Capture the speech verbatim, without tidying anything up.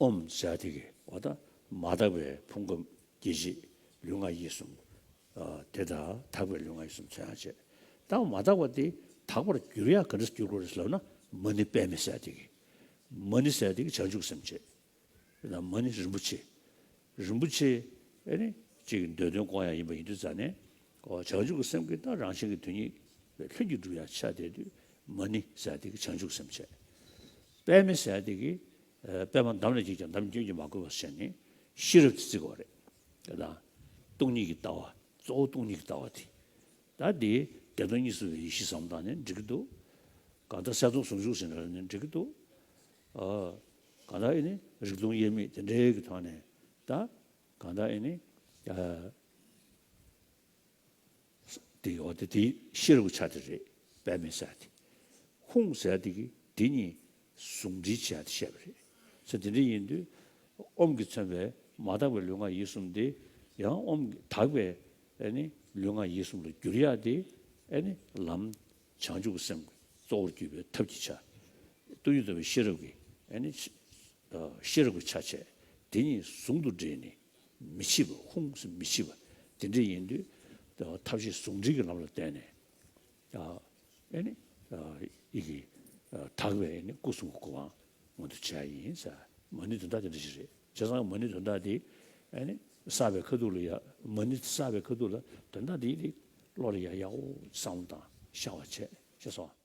ཨོམ་ཟེར་དེ་གི་འོ་ད་མ་དག་པའི་ཕུང་ཁམས་སྐྱེ་མཆེད་ལུས་ངག་ཡིད་གསུམ། ཨ་དེ་དང་དག་པའི་ལུས་ངག་ཡིད་གསུམ་ཚོལ་ཡག་བྱེད། ད་མ་དག་པ་དེ་དག་པར་འགྱུར་ཡག་ག་འདྲ་འགྱུར་དགོས་རེད་ལབ་ན། མ་ཎི་པདྨེ་ཟེར་དེ་གི། མ་ཎི་ཟེར་དེ་གི་བྱང་ཆུབ་སེམས་བྱེད། དེ་ལ་མ་ཎི་རིན་པོ་ཆེ། རིན་པོ་ཆེ་ཨེ་ནི་གཅིག་གི་འདོད་དོན་སྐོང་ཡག་ཡིན་པ་ཡིན་དུས་ཙང་ནས། ཨོ་བྱང་ཆུབ་ཀྱི་སེམས་ཀྱི་ད་རང་བཞིན་གྱི་དོན་ཉིད་ལྷུན་གྱིས་གྲུབ་ཡག་ཆགས་བསྡད་དུས། མ་ཎི་ཟེར་དེ་གི་བྱང་ཆུབ་སེམས་བྱེད། པདྨེ་ཟེར་དེ་གི་ཨ་པདྨ་འདམ་ལས་ཀྱིས་ཀྱང་འདམ་སྐྱོན་གྱིས་མ་གོས་པ་ཟེར་ནས་ཤེས་རབ་ཏུ་བརྩི་དགོས་རེད། དེ་དང་སྟོང་ཉིད་ཀྱི་ལྟ་བ། གཙོ་བོ་སྟོང་ཉིད་ཀྱི་ལྟ་བ་དེ། ད་དེ་བདེ་སྟོང་གཉིས་སུ་མེད་པའི་ཡེ་ཤེས་བསམ་བཏང་ནས་འགྲིག་གི་འདུག་གང་ལྟར་གསལ་སྟོང་ཟུང་འཇུག་ཟེར་ནས་འགྲིག་གི་འདུག་ཨ་གང་ལྟར་ཨེ་ནི་རིག་སྟོང་དབྱེར་མེད་དེ་འདྲའི་གི་ཐོག་ནས། ད་གང་ལྟར་ཨེ་ནི་ཨ་དེ་འོ་དེ་དེ་ཤེས་རབ་ཀྱི་ཆ་དེ་རེད། པདྨེ་ཟེར་དེ། ཧཱུྃ་ཟེར་དེ་གི་དེ་གཉིས་ཟུང་འབྲེལ་བྱེད་ཡག་དེ་བཤད་པ་རེད། ཟེར་དེ་འདྲ་ཡིན་དུས་ཨོམ་གྱིས་མཚོན་པའི་མ་དག་པའི་ལུས་ངག་ཡིད་གསུམ་དེ་ཡང་ཨོམ་གྱིས་དག་པའི་ཨེ་ནི་ལུས་ངག་ཡིད་གསུམ་ལ་བསྒྱུར་ཡག་དེ་ཨེ་ནི་ལམ་བྱང་ཆུབ་ཀྱི་སེམས་ཀྱི་གཙོ་བོར་གྱུར་པའི་ཐབས་ཀྱི་ཆ། སྟོང་ཉིད་རྟོགས་པའི་ཤེས་རབ་ཀྱི་ཨེ་ནི་ཤེས་རབ་ཀྱི་ཆ་བྱས། དེ་གཉིས་ཟུང་དུ་འབྲེལ་ནས་མི་ཕྱེད་པ། ཧཱུྃ་ཟེར་མི་ཕྱེད་པ་དེ་འདྲ་ཡིན་དུས། ཐབས་ཤེས་ཟུང་འབྲེལ་གྱི་ལམ་ལ་བརྟེན་ནས། ཨ་ཨེ་ནི་ཨ་ཡི་གེ་ཨ་དག་པའི་ཨེ་ནི་སྐུ་གསུམ་གྱི་གོ་འཕང་མངོན་དུ་བྱས་ཡིན་ཟེར། མ་ཎིའི་དོན་དག་དེ་འདྲ་ཞིག་རེད། བྱས་ཙང་མ་ཎིའི་དོན་དག་དེ་ཨེ་ནི་བསགས་པའི་ཁ་ཐུག་ལ་ཡ། མ་ཎི་བསགས་པའི་ཁ་ཐུག་ལ་དོན་དག་དེ་དེ་བློ་ལ་ཡ་ཡག་པོ་བསམ་བློ་བཏང་ཤར་བ་བྱས། ཤེས་སོང་།